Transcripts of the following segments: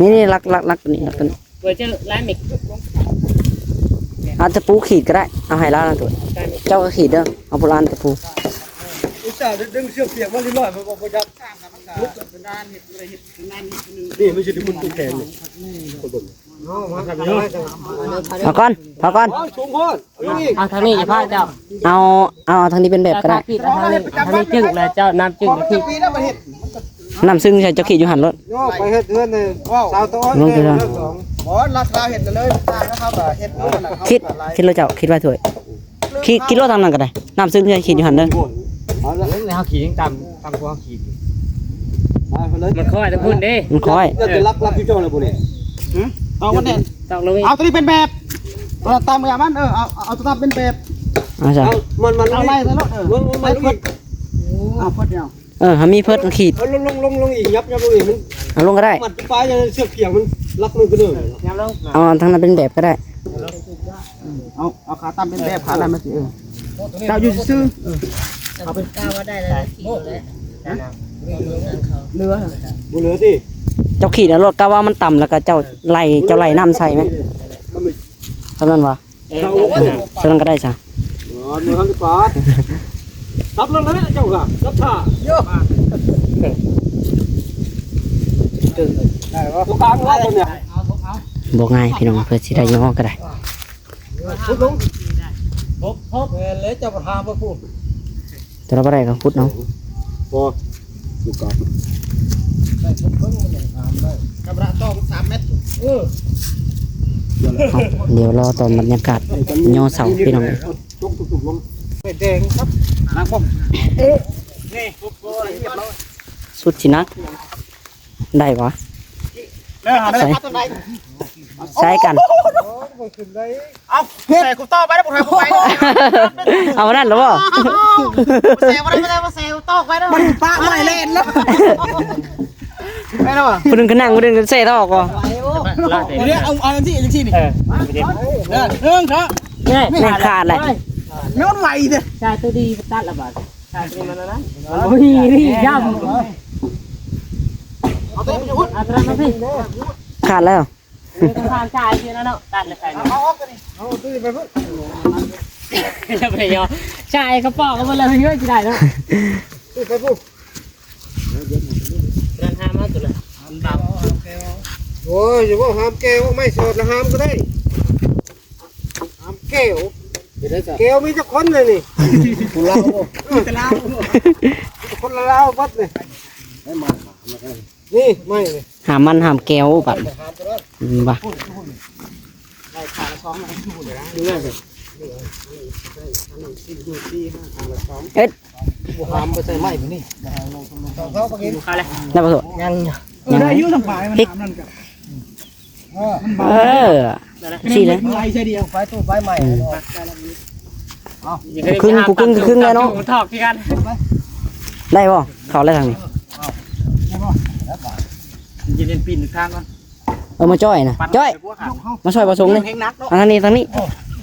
ນີ້ໆ ລັກ ລັກ ລັກຕົວນີ້ ລັກຕົວນີ້ ເປີດເຈີລາຍເມັກ ເອົາຕະປູຂີດກໍໄດ້ ເອົາໃຫ້ລາວນະໂຕ ເຈົ້າກໍຂີດເດີ ເອົາໂບລານຕະປູ ອຸດສ່າດຶງເຊືອກປຽກມາຮຽບຮ້ອຍ ບໍ່ ບໍ່ ບໍ່ຈັບ ນີ້ມັນຊິໄດ້ໝຸນຕົວແຂນນີ້ ຄົນເບິ່ງ ເອົາກ່ອນ ເອົາກ່ອນ ສູງໂພດ ເອົາທາງນີ້ ຢ່າພາເຈົ້າ ເອົາ ເອົາທາງນີ້ເປັນແບບກໍໄດ້ ເອົາທາງນີ້ ເອົາທາງນີ້ຈຶ່ງ ແລ້ວເຈົ້ານຳຈຶ່ງທີ່ ນ້ຳຊຶ້ງໃສ່ ເຈົ້າຂີດຢູ່ຫັ້ນໂລດ ໂຍ ໄປເຮັດເຮືອນໃນຊາວຕາອອນ ລົງໄປເລີຍ ບໍ່ ລັດລາວເຮັດເລີຍ ທາງເຂົາກໍເຮັດຢູ່ຫັ້ນນະ ຂີດ ຂີດໂລດເຈົ້າ ຂີດໄວ້ຖ້ວຍ ຂີດ ຂີດໂລດທາງນັ້ນກໍໄດ້ ນ້ຳຊຶ້ງໃສ່ ຂີດຢູ່ຫັ້ນເດີ ເອົາລະ ເຮົາຂີດຍັງຕ່ຳ ຕ່ຳກວ່າເຮົາຂີດ ໄປເລີຍ ມັນຄ່ອຍແຕ່ພຸ້ນເດ້ ມັນຄ່ອຍ ຢາກຈະລັກ ລັກຢູ່ເຈົ້າແລ້ວບໍ່ນີ້ ຮຶ ຕອກມັນແໜ້ນ ຕອກລົງອີກ ເອົາຕົວນີ້ເປັນແບບ ເອີ ຕາມຢ່າງມັນ ເອີ ເອົາ ເອົາຕົວຕາມເປັນແບບ ເອົາຊະ ເອົາມັນ ມັນ ເອົາໄລ່ໃສ່ໂລດ ເອີ ມັນ ມັນ ມັນ ເອົາເພິດດຽວ ເອີ ເຮົາມີເພິດຂີດ ເອົາລົງ ລົງ ລົງ ລົງອີກ ຫຍັບ ຫຍັບລົງອີກ ມັນ ເອົາລົງກໍໄດ້ ມັດປາຍ ເຊືອກພຽງມັນລັກມັນຂຶ້ນເດີ ຫຍັບລົງ ເອົາທາງນັ້ນເປັນແບບກໍໄດ້ ເອົາ ເອົາຂາຕ່ຳເປັນແບບ ຂານັ້ນມັນຊິ ເອີ ເຈົ້າຢູ່ຊື່ໆ ເອີ ເຂົາເປັນກ້າວວ່າໄດ້ແລ້ວ ເຫຼືອ ບໍ່ເຫຼືອຕິ ເຈົ້າຂີດເອົາໂລດ ກະວ່າມັນຕ່ຳ ແລ້ວກະເຈົ້າໄລ່ ເຈົ້າໄລ່ນ້ຳໃສ່ແມ ເທົ່ານັ້ນຫວາ ເອີ ເອີ ເທົ່ານັ້ນກໍໄດ້ຊະ ອໍ ມືທັນປາດ ຈັບລົງແລ້ວເຈົ້າກະ ຈັບຖ້າ ໂຍ ໄດ້ບໍ່ ຕົວກາງວ່າຕົວນີ້ ບໍ່ງ່າຍພີ່ນ້ອງ ເພື່ອຊິໄດ້ຍໍກໍໄດ້ ຂຸດລົງ ຫົກ ຫົກ ແມ່ນແລ້ວ ເຈົ້າບໍ່ຖາມວ່າພຸ້ນ ແຕ່ລະບໍ່ໄດ້ກໍຂຸດເອົາ ບໍ່ ຢູ່ກາງ ໄດ້ຄົບເບິ່ງມັນຍັງຖາມໄດ້ ກຳລະສອງສາມແມັດ ເອີ ເອົາ ດຽວລໍຕອນບັນຍາກາດຍໍເສົາພີ່ນ້ອງ ຕົກຕຸບໆລົງ ແດງຄັບ ໜັກບໍ່ ເອະ ນີ້ ສຸດຊິໜັກ ໄດ້ບໍ່ ໃສ່ ໃສ່ກັນ ເອົາ ແຊກູຕໍ່ໄປແລ້ວ ບໍ່ໃຫ້ກູໄປ ເອົານັ້ນແລ້ວບໍ່ ແຊບໍ່ໄດ້ ບໍ່ໄດ້ ແຊຕໍ່ໄປແລ້ວ ມັນປະໄວ້ແລ່ນແລ້ວ ໄປແລ້ວ ຜູ້ໜຶ່ງກໍນັ່ງ ຜູ້ໜຶ່ງກໍແຊຕໍ່ບໍ່ ເອົາ ເອົາຈັ່ງຊີ້ ຈັ່ງຊີ້ນີ້ ເອີ ໜຶ່ງ ສອງ ນີ້ຂາດແລ້ວ ມັນໄວເດ້ ໃຊ້ໂຕດີຕັດລະບາດ ໂອ້ຍ ນີ້ຢ້ຳ ເອົາຕົວນີ້ໄປອຸດ ເອົາຕົວນັ້ນມາພີ້ ຂາດແລ້ວ ເອີ ຕ້ອງຜ່ານຊາຍເທື່ອນະເນາະ ຕັດແລ້ວໄປເນາະ ເອົາອອກຕົວນີ້ ເອົາຕົວນີ້ໄປພຸ້ນ ຢ່າໄປຍໍ ຊາຍກະປອກກໍບໍ່ເລີຍ ຊິໄດ້ເນາະ ໄປພຸ້ນ ນັ້ນຫາມາຕົວນັ້ນ ໂອ້ຍ ຢ່າເວົ້າຫາມແກ້ວ ເອົາໄມ້ສອດລະຫາມກໍໄດ້ ຫາມແກ້ວ ເປັນໄດ໋ຊະ ແກ້ວມີຈັກຄົນເລີຍນີ້ ຜູ້ລາວບໍ່ ມີແຕ່ລາວ ຄົນລາວເບິດນີ້ ໄດ້ມາ ນີ້ໄມ້ນີ້ ຫາມມັນຫາມແກ້ວບັດ ອືມ ວ່າ ເອີດ ບໍ່ຫາມບໍ່ໃສ່ໄມ້ນີ້ ໄດ້ບໍ່? ຍັງ ເອີ ໄດ້ຢູ່ທາງປາຍມັນ ພິກ ນ້ຳນັ້ນກະ ເອີ ຊິເລີຍ ໄຟຕູ້ໄຟໃໝ່ ອືມ ເອົາ ຄືນ ກູຄືນ ຄືນແລ້ວເນາະ ຖອກຄືກັນ ໄດ້ບໍ່? ເຂົ້າແລ້ວທາງນີ້ ມັນຈະເປັນປີນທາງກ່ອນ ເອີ ມາຈ້ອຍນະ ຈ້ອຍ ມາຊ່ອຍບໍ່ສົງນີ້ ທາງນີ້ ທາງນີ້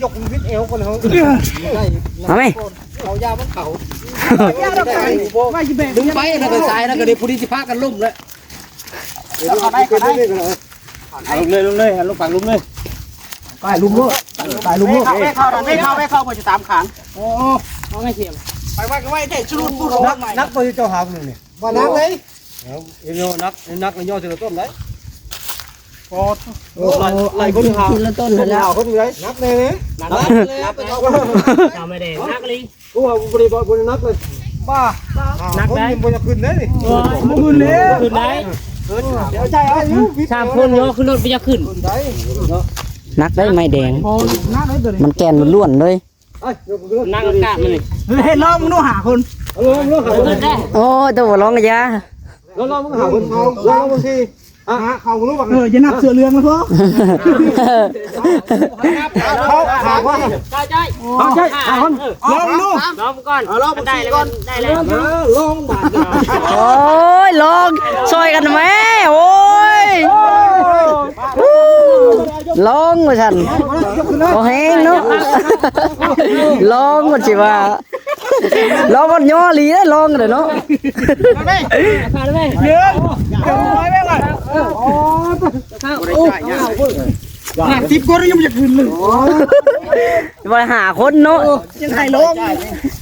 ຍົກວິດເອວກ່ອນເຮົາ ເອົາໄໝ ເອົາຢາມັນເຂົາ ດຶງໄປ ນັ້ນກະສາຍ ນັ້ນກະດີ ຜູ້ດີຊິພາກັນລົ້ມແລ້ວ ເອົາໄດ້ ເອົາໄດ້ ລົງເລີຍ ລົງເລີຍ ລົງປາກລຸ່ມເລີຍ ປາຍລຸ່ມໂລດ ປາຍລຸ່ມໂລດ ເຂົ້າ ເຂົ້າ ເຂົ້າ ເພິ່ນຊິຕາມຂາງ ໂອ້ ເອົາໄງສຽມ ໄປໄວ້ ໄປໄວ້ ໄດ້ສະຫຼຸບ ໜັກ ໜັກບໍ່ເຈົ້າຫາຜູ້ໜຶ່ງນີ້ ບໍ່ໜັກເລີຍ ເອົາ ເອົາ ໜັກ ໜັກ ຍໍທີລະຕົ້ນໄດ້ ໂອ້ ຫຼາຍ ຫຼາຍຄົນຫາ ທີລະຕົ້ນຫັ້ນແຫຼະ ຄົນຢູ່ໃດ ໜັກແນ່ເດ້ ໜັກ ໜັກ ເອົາໄມ້ແດງ ໜັກອີ່ຫຼີ ໂອ້ ບໍ່ໄດ້ ບໍ່ໄດ້ໜັກເລີຍ ບ້າ ໜັກໄດ໋ ບໍ່ຢາກຂຶ້ນເດ້ນີ້ ໂອ້ຍ ບໍ່ຂຶ້ນເດ້ ຂຶ້ນໄດ້ ດຽວໃຈເອົາຢູ່ ສາມຄົນຍໍຂຶ້ນລົດບໍ່ຢາກຂຶ້ນ ຂຶ້ນໄດ້ ໜັກໄດ໋ໄມ້ແດງ ໂອ້ ໜັກເດ້ໂຕນີ້ ມັນແກ່ນລ້ວນເລີຍ ນັ່ງອາກາດມັນນີ້ ເຮັດລອງເບິ່ງດູຫ້າຄົນ ເອົາລອງ ລອງຫ້າຄົນ ໂອ້ຍ ໂຕບໍ່ລອງກະຢ່າ ລອງ ລອງເບິ່ງຫ້າຄົນ ລອງ ລອງເບິ່ງສີ່ ຫາເຂົ້າຮູ້ບໍ່ ເອີ ຢ່ານັບເສື້ອເຫຼືອງນະພໍ່ ເອົາ ເອົາ ເອົາ ເອົາ ເອົາ ເອົາ ເອົາ ເອົາ ເອົາ ລອງດູ ລອງເບິ່ງກ່ອນ ເອົາ ລອງເບິ່ງສີ່ກ່ອນ ໄດ້ແລ້ວ ເອີ ລອງບາດນີ້ ໂອ້ຍ ລອງ ຊ່ອຍກັນແມ້ ໂອ້ຍ ລອງວ່າຊັ້ນ ບໍ່ແຮງເນາະ ລອງມັນຊິວ່າ ລອງມັນຍໍອີ່ຫຼີເດ້ ລອງເດ້ເນາະ ເອົາໄປ ເອົາໄປ ໜຶ່ງ ຫ້າສິບຄົນຍັງບໍ່ຢາກຂຶ້ນເລີຍ. ວ່າຫ້າຄົນເນາະ ຍັງໃຫ້ລົງ.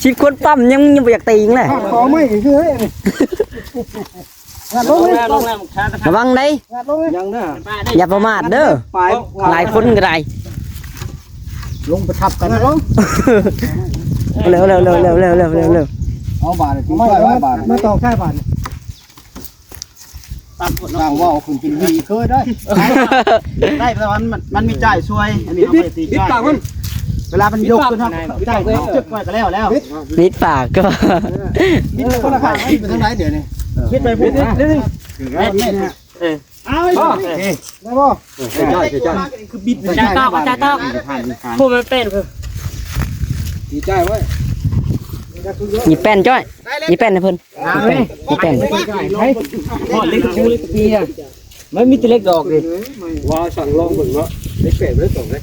ສິບຄົນປ້ຳຍັງ ຍັງບໍ່ຢາກຕີງເລີຍ. ຂໍໃໝ່ຄື ລະວັງເດ້ ຍັງເດີ ຢ່າປະໝາດເດີ ຫຼາຍຄົນກໍໄດ້. ລົງໄປທັບກັນ ເອົາບາດ ມາຕໍ່ໃຊ້ບາດ ສ້າງເວົ້າຂຶ້ນເປັນວີເຄີຍໄດ້ ໄດ້ ແຕ່ວ່າມັນ ມັນມີຈ່າຍຊ່ວຍ ອັນນີ້ເຮົາບໍ່ໄດ້ຕີຈ່າຍ ເວລາມັນຍົກຂຶ້ນ ເຮົາຈ່າຍ ເຮົາຈຶ່ກໄວ້ກໍແລ້ວ ແລ້ວ ມິດປາກກໍ ມິດຄົນລະຂ້າງ ໄປທາງໃດດຽວນີ້ ມິດໄປພຸ້ນ ເອີ ເອົາໄປ ໄດ້ບໍ່? ໃສ່ຈ້ອຍ ໃສ່ຈ້ອຍ ຄືບິດ ຈ່າຍຕອກ ຈ່າຍຕອກ ຜູ້ມັນເປັນ ດີໃຈເວີ້ຍ ນີ້ແປ້ນຈ້ອຍ ນີ້ແປ້ນໃຫ້ເພິ່ນ ນີ້ແປ້ນ ນີ້ແປ້ນ ຮອດເລັກກູເລັກປີ ມັນມີແຕ່ເລັກດອກເດ້ ວ່າສັ່ງລອງເບິ່ງເນາະ ເລັກແປດ ເລັກສອງເດ້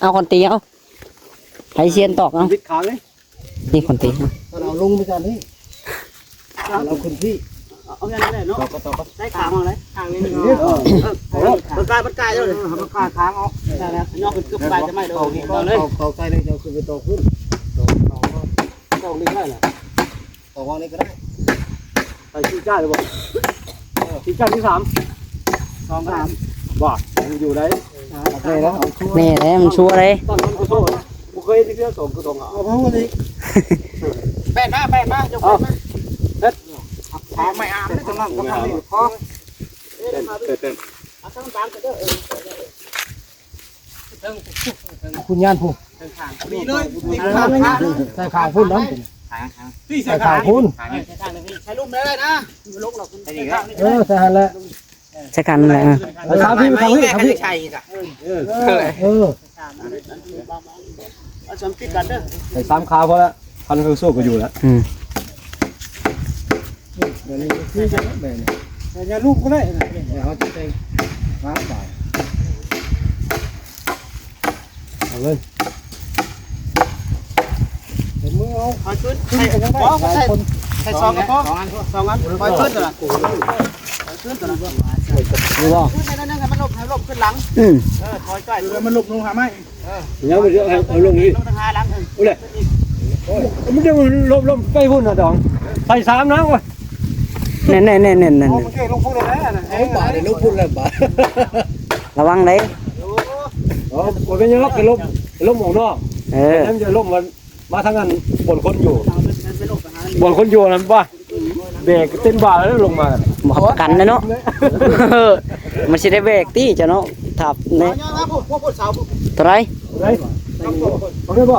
ເອົາຄອນຕີ ເອົາ ໃຫ້ຊຽນຕອກ ເອົາ ບິດຂາງເດ້. ນີ້ຄົນຕີ ເອົາລົງໄປກ່ອນນີ້ ເອົາຂຶ້ນທີ່ ເອົາແມ່ນແຫຼະເນາະ ຕໍ່ ຕໍ່ ຕໍ່ ໃຊ້ຂາມາເລີຍ ຂາງນີ້ ເອີ ເອີ ເອີ ມັນກາຍ ມັນກາຍເລີຍ ເອີ ມັນກາຍຂາອອກ ໄດ້ແລ້ວ ຍໍຂຶ້ນຄືປາຍຈະໄມ້ເລີຍ ເອົາ ເອົາໃສ່ເລີຍ ເອົາຂຶ້ນ ຕອກນີ້ໄດ້ລະ ຕອກວາງນີ້ກໍໄດ້ ໃສ່ທີ່ກ້າຍເລີຍບໍ່ ທີ່ກ້າຍທີ່ສາມ ສອງສາມ ບໍ່ ມັນຢູ່ໄດ້ ໂອເຄແລ້ວ ນີ້ແຫຼະມັນຊົ່ວເດ້ ຕອນນັ້ນກໍໂທດ ບໍ່ເຄີຍເຮັດເທື່ອ ສອງກະດອງ ເອົາເອົາເອົາ ແປດມາ ແປດມາ ຍົກແປດມາ ເຮັດ ຂາໄມ້ອາມເດ້ ຕອນນັ້ນກໍທຳນີ້ພໍ ເປັນ ເປັນ ເອົາທາງກາງກໍເດີ ເອີ ເທິງ ເທິງ ຄຸນຍານຜູ້ ເທິງຂ້າງ ນີ້ເລີຍ ນີ້ຂ້າງນີ້ ໃສ່ຂ້າງພຸ້ນນະ ຂ້າງ ຂ້າງ ໃສ່ຂ້າງພຸ້ນ ໃສ່ລຸ່ມໄດ້ເລີຍນະ ລົງແລ້ວ ເອີ ໃສ່ຫັ້ນແຫຼະ ໃສ່ຄັນນັ້ນແຫຼະ ເອີ ເອົາທາງພີ້ ທາງພີ້ ທາງພີ້ ເອີ ເອີ ເອົາສຳຕິດກັນເດີ ໃສ່ສາມຂາພໍລະ ຄັນຄືສູ້ກໍຢູ່ລະ ອືມ ແບບນີ້ຄືກັນ ແບບນີ້ ແຕ່ຢ່າລູກກໍໄດ້ນະ ແຕ່ເຮົາຈະໃສ່ ມາບາດ ເອົາເລີຍ ເປັນມືເອົາ ເອົາຂຶ້ນ ໃສ່ ໃສ່ ໃສ່ສອງກໍພໍ ສອງອັນ ສອງອັນ ເອົາຂຶ້ນຕົວລະ ເອົາຂຶ້ນຕົວລະ ນີ້ບໍ່ ຂຶ້ນໃຫ້ໜ້ອຍໜຶ່ງ ໃຫ້ມັນລົບ ໃຫ້ລົບຂຶ້ນຫຼັງ ອືມ ເອີ ຖອຍໃກ້ ໃຫ້ມັນລົບລົງຫາໄມ້ ເອີ ຍັງບໍ່ໄດ້ເອົາລົງອີກ ລົງທາງຫາຫຼັງ ເອີ ໂອ້ຍ ມັນຈະລົບ ລົບໄປພຸ້ນນະດອງ ໃສ່ສາມນະ ໂອ້ຍ ແໜ່ນໆໆໆໆ ເອົາ ມັນເທລົງພຸ້ນແລ້ວນະ ເອົາບາດ ລົງພຸ້ນແລ້ວບາດ ລະວັງເດ້ ໂອ້ ບໍ່ເປັນຫຍັງດອກ ໄປລົບ ໄປລົບໝ່ອງນອກ ເອີ ມັນຈະລົງ ມາທາງນັ້ນບ່ອນຄົນຢູ່ ບ່ອນຄົນຢູ່ນັ້ນປະ ແບກເຕັມບ່າແລ້ວລົງມາ ບໍ່ຮັບປະກັນເນາະ ມັນຊິໄດ້ແບກຕິເຈົ້າເນາະ ທັບເນາະ ເທົ່າໃດ ເທົ່າໃດ ໂອເຄບໍ່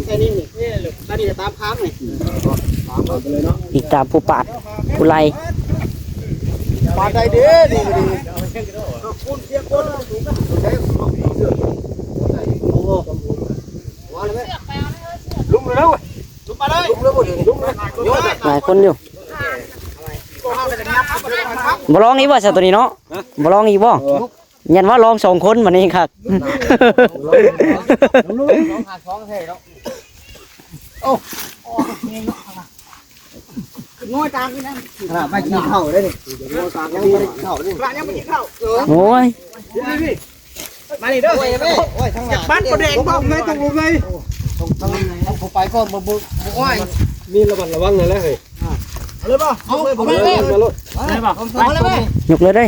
ໃສ່ນີ້ ໃສ່ນີ້ຕາມຄາງນີ້ ນີ້ຕາມຜູ້ປາດ ຜູ້ໄລ່ ປາດໃດເດ້ ນີ້ກໍດີ ລຸກເລີຍເວີ້ຍ ລຸກມາເລີຍ ລຸກເລີຍບໍ່ເດ ລຸກເລີຍ ຫຼາຍຄົນຢູ່ ບໍ່ລອງອີກບໍ່ຊະໂຕນີ້ເນາະ ບໍ່ລອງອີກບໍ່ ຍັນວ່າລອງສອງຄົນບັດນີ້ຄັກ ໂອ້ ນ້ອຍຕາມນີ້ນະ ຂະໜາດໄປກິນເຂົ້າໄດ້ນີ້ ຍັງບໍ່ໄດ້ກິນເຂົ້າເດ້ ຂະໜາດຍັງບໍ່ກິນເຂົ້າ ໂອ້ຍ ມານີ້ເດີ ໂອ້ຍ ໂອ້ຍ ທາງຫຼັງ ບ້ານປະແດງບໍ່ ໄດ້ຕົກລົງເລີຍ ຜູ້ໄປກ່ອນບໍ່ ບໍ່ ບໍ່ໄຫວ ມີລະມັດລະວັງແດ່ແຫຼະເຮີ້ຍ ເອົາເລີຍບໍ່ ເອົາເລີຍ ເອົາເລີຍ ເອົາເລີຍ ຍົກເລີຍເດ້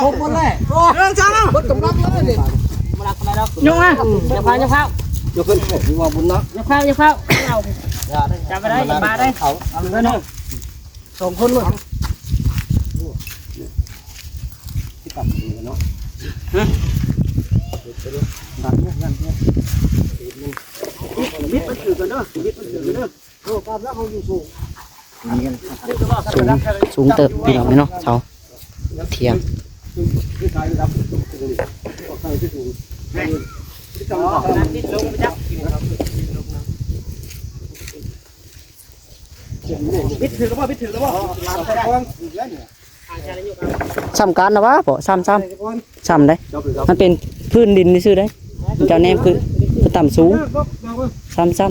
ຄົບໝົດເລີຍ ເດີນທາງເອົາ ໝົດກຳລັງເລີຍນີ້ ຍົກມາ ຍົກເຂົ້າ ຍົກເຂົ້າ ຍົກຂຶ້ນ ວ່າບຸນເນາະ ຍົກເຂົ້າ ຍົກເຂົ້າ ຈັບໄວ້ໄດ້ ຢ່າມາໄດ້ ເອົາເລີຍເນາະ ສອງຄົນເລີຍ ທີ່ກັບເນາະ ຮະ ບິດມັນຖືກກັນເດີ ບິດມັນຖືກກັນເດີ ສູງ ສູງເຕີບພີ່ນ້ອງເນາະ ເສົາທຽງ ສ່ຳກັນນະວະ ບໍ່ ສ່ຳ ສ່ຳ ສ່ຳເດ້ ມັນເປັນພື້ນດິນຊື່ໆເດ້ ເຈົ້າແນມຄື ຄືຕ່ຳສູງ ສ່ຳ ສ່ຳ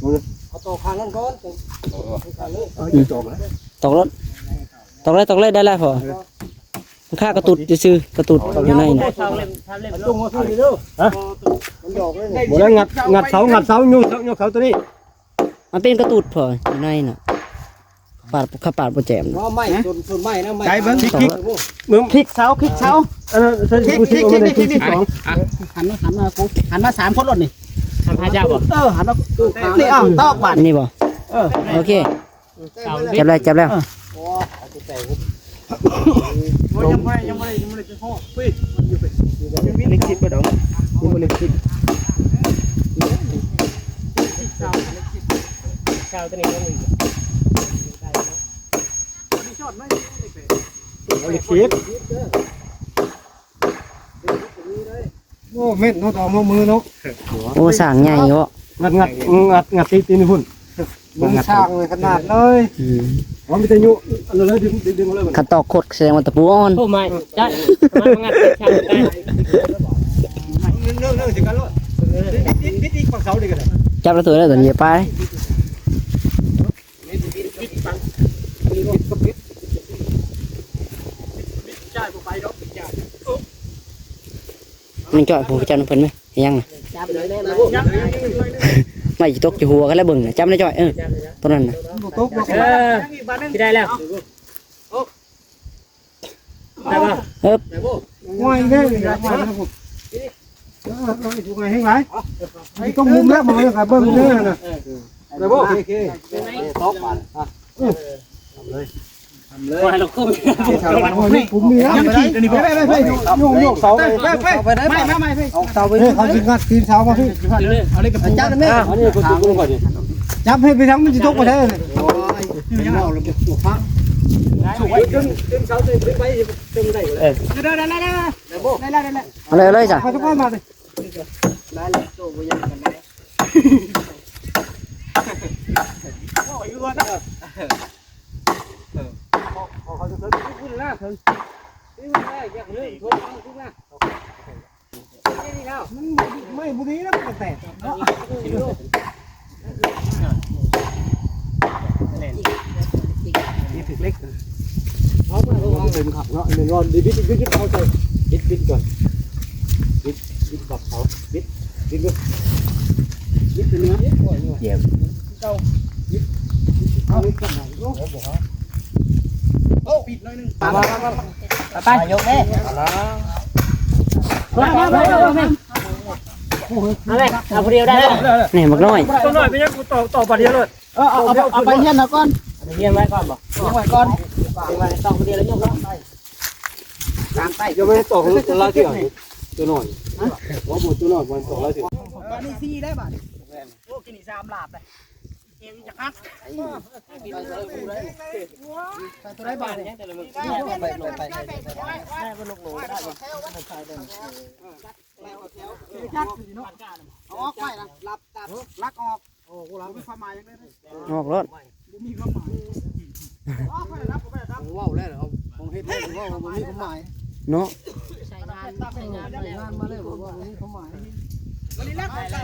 ເອົາຕອກຂ້າງນັ້ນກ່ອນ ເອົາຕອກແລ້ວ ຕອກເລີຍ ຕອກເລີຍ ຕອກເລີຍ ໄດ້ແລ້ວພໍ່. ມັນຄາກະຕຸດຊື່ໆ ກະຕຸດຢູ່ໃນນະ ມັນຈົ່ງມາຄືນີ້ເດີ ຮະ ມັນດອກເລີຍນີ້ ບໍ່ໄດ້ ງັດ ງັດເສົາ ງັດເສົາ ຍົກເສົາ ຍົກເສົາຕົວນີ້ ມັນເປັນກະຕຸດພໍ່ ຢູ່ໃນນະ ປາດ ເຂົາປາດບໍ່ແຈມ ວ່າໄມ້ ຕົ້ນ ຕົ້ນໄມ້ນະ ໄມ້ ໄກເບິ່ງ ຕອກເລີຍ ເບິ່ງ ຄລິກເສົາ ຄລິກເສົາ ອັນນັ້ນ ຄລິກ ຄລິກ ຄລິກ ຄລິກ ຄລິກ ຄລິກສອງ ຫັນ ຫັນມາກູ ຫັນມາສາມຄົນໂລດນີ້ ຫາເຈົ້າບໍ່ ເອີ ຫັນມາ ນີ້ ເອົາ ຕອກບາດນີ້ບໍ່ ເອີ ໂອເຄ ຈັບແລ້ວ ຈັບແລ້ວ ເອີ ໂອ້ ເອົາຕົວແຕກ โอ้ย ยังบ่ได้ ยังบ่ได้ ยังบ่ได้จะฮอด เฮ้ย มันอยู่ไป ยังบ่ได้คิดบ่ดอก ยังบ่ได้คิด เช้าตัวนี้ก็มี บ่ได้คิด โอ้ แม่นเนาะ ตอกหัวมือเนาะ โอ้ สร้างใหญ่เนาะ งัด งัด งัด งัดตีน ตีนพุ่น มือสร้างเลยขนาดเลย อืม อ๋อ มีแต่ยุ อันนั้นเลย ดึง ดึง ดึงเอาเลย คันตอกโคตรแสดงว่าตะปูอ่อน โอ้ ไม่ ใช่ มันงัดเป็นช่างได้ เรื่อง เรื่อง เรื่องเดียวกันเลย บิด บิด บิดอีกฝั่งเสาเดียวกันเลย จับแล้วตัวนั้นตัวนี้ไป มันจ่อย ผมไปจับนำเพิ่นไหม ยังน่ะ ไม่ตกจะหัวกันแล้วเบิ่งน่ะ จับนะจ่อย เออ ตัวนั้นน่ะ บ่ตกบ่ เออ สิได้แล้ว ได้บ่ เอิบ ง่อยเด้อ ง่อยนะผม เออ เออ ถูกไงแฮงหลาย มีต้องมุมแล้ว มันก็เบิ่งเด้อนะ ได้บ่ โอเค โอเค ตอกบาด อ่ะ เออ ทำเลย ทำเลย โอ้ย เราคง โอ้ย ผมมีนะ ยังขีดอันนี้บ่ ไป ไป ไป โยก โยกเสา ไป ไป ไป ไป ไป ไป ไป เอาเสาไป เฮ้ย เขาสิงัดตีนเสามาพี่ เอาเลยกับจับแม่ อันนี้ก็ตกลงก่อนนี่ จับให้ไปทางมันสิตกไปแท้เลย โอ้ย เป็นเว้าแล้วบ่ถูกพัก ดึง ดึงเสาขึ้นไป ดึงได้บ่ล่ะ เออ ได้ ได้ ได้ ได้ ได้บ่ ได้แล้ว ได้แล้ว เอาเลย เอาเลยจ้ะ เอาทุกคนมาสิ ได้แล้ว โตบ่ยังกันได้ โอ้ย อยู่ก่อนนะ เออ ขอ ขอ ขอเชิญ ขึ้นนะ ขึ้นนะ อยากเริ่มทดลองขึ้นนะ นี่แล้ว มันบ่ดี ไม่บ่ดีแล้ว มันก็แตกเนาะ นี่ถือเหล็ก เอาไป เอาไป เต็มขับเนาะ แม่นว่า บิด บิด บิด เอาใส่ บิด บิดก่อน บิด บิดบับเขา บิด บิด บิด บิดเป็นเนื้อ เยี่ยม เก้า บิด บิด เอา บิดเข้ามา โอ้โห โอ้ ปิดหน่อยหนึ่ง ไป ไป ไป ไป ไป ยกแม่ มา มา มา มา มา เอาเลย เอาผู้เดียวได้เลย นี่บักน้อย ตัวน้อยไปยังกูต่อ ต่อบาดเดียวเลย เออ เอา เอา เอาไปเฮียนเอาก่อน เฮียนไว้ก่อนบ่ เฮียนไว้ก่อน วางไว้ ต่อผู้เดียวแล้วยกลงไป กลางใต้ ยังไม่ได้ต่อของตัวละเทื่อ ตัวน้อย ฮะ ว่าบ่ตัวน้อยมันต่อละเทื่อ อันนี้สี่ได้บาดนี้ โอ้ กินอีกสามลาบเลย เอียงจะคัก ใส่ตัวใดบาดนี้ ไปลงไป ได้บ่ลงโลได้บ่ เอาออกไปนะ ลับตัด ลักออก โอ้ บ่มีความหมายหยังเลย ออกรถ บ่มีความหมาย ออกไปนะ ผมเว้าแล้ว เอาของเฮ็ดแล้วเว้าว่าบ่มีความหมาย เนาะ ใส่งาน ใส่งานมาแล้ว ใส่งานมาแล้ว บอกว่าบ่มีความหมาย วันนี้ลักของเก่า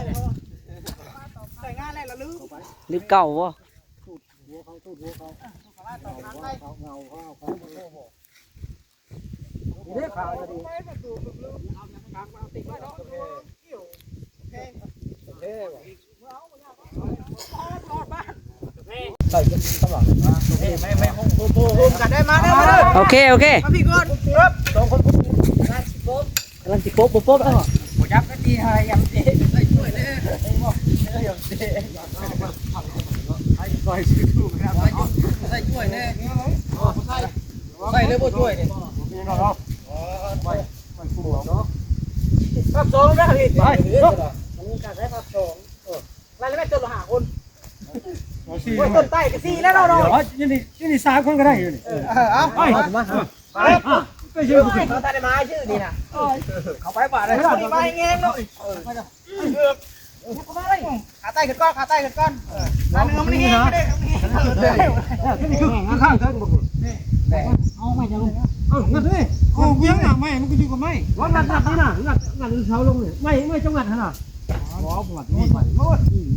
ใส่งานแล้วละลืม ลืมเก่าบ่ หัวเขา ตูดหัวเขา เงาเขา เงาเขา เงาเขา โอเค โอเค มาพี่ก่อน ครับ สองคน กำลังสิปบ บ่ปบแล้ว บ่จับกันดี หายังเตะ ใส่ถ้วยเลย ใส่ถ้วยเลย ใส่ถ้วยเลย ใส่เลยบ่ถ้วยนี่ ภาคสองนะพี่ ไป มันกัดได้ภาคสอง เออ ไล่แล้วแม่นต้นละห้าคน เอาสี่ โอ้ย ต้นใต้ก็สี่แล้วเนาะ เดี๋ยว นี่นี่ นี่สามคนก็ได้อยู่นี่ เออ เอา ไป มา ไป ไป ชื่อ เขาตัดไม้ชื่อนี่นะ เขาไปป่าได้ เขามีไม้แงงเนาะ เออ ขาใต้ขึ้นก่อน ขาใต้ขึ้นก่อน เออ ขาเหนือมันแห้ง ข้างๆ เทิงบ่ เอาไม้จะลง เออ งัดเลย โอ้ เวียงหน้าไม้ มันก็อยู่กับไม้ ว่างัด งัดนี่นะ งัด งัดเสาลงนี่ ไม้ ไม้จงงัดหั่นน่ะ อ๋อ บ่ นี่ไปโลด อืม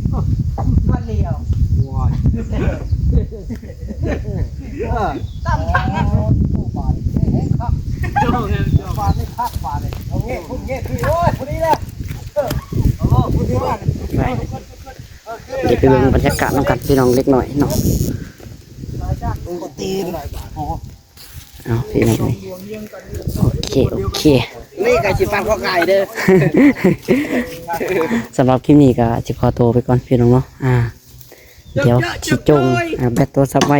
วันเดียว โอ้ย เออ ตามทางนั้น โอ้โห บาดนี่ เฮ้ย ครับ บาดนี่ คัก บาดนี่ โอเค คุณเย็นพี่ โอ้ย พอดีแล้ว เออ โอ้ พอดีว่า ไป เดี๋ยวไปเบิ่งบรรยากาศนำกัน พี่น้องเล็กน้อยเนาะ ตีน เอาพี่น้องเอ้ย โอเค โอเค นี่ก็สิฟังข้อไก่เด้อ สำหรับคลิปนี้ก็สิขอตัวไปก่อนพี่น้องเนาะ อ่า เดี๋ยวสิจง อ่า แบตโทรศัพท์ไว้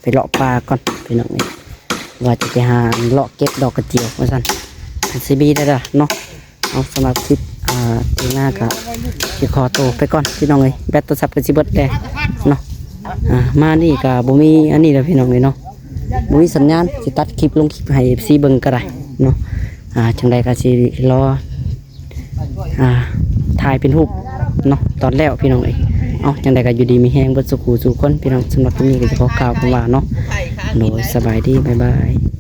ไปเลาะป่าก่อนพี่น้องเอ้ย ວ່າຈະໄປຫາເລາະເກັບດອກກະຈຽວວ່າຊັ້ນ ມັນຊິມີໄດ້ລະເນາະ. ເອົາ ສຳລັບຄລິບ ອ່າ ເທຍງນາກະຊິຂໍໂຕໄປກ່ອນພີ່ນ້ອງເອີຍ ແບັດໂທລະສັບກະຊິເບິດແດ່ເນາະ. ອ່າ ມານີ້ກະບໍ່ມີອັນນີ້ແລ້ວພີ່ນ້ອງເອີຍເນາະ ບໍ່ມີສັນຍານ ຊິຕັດຄລິບລົງຄລິບໃຫ້ເອັຟຊີເບິ່ງກະໄດ້ເນາະ. ອ່າ ຈັ່ງໃດກະຊິລໍ ອ່າ ຖ່າຍເປັນຮູບເນາະ ຕອນແລ້ວພີ່ນ້ອງເອີຍ. ເອົາ ຈັ່ງໃດກະຢູ່ດີມີແຮງເບິດສູ່ຄູ່ສູ່ຄົນພີ່ນ້ອງ. ສຳລັບຄລິບນີ້ກະຊິຂໍກ່າວຄຳວ່າເນາະ ໂດຍ ສະບາຍດີ ບາຍບາຍ.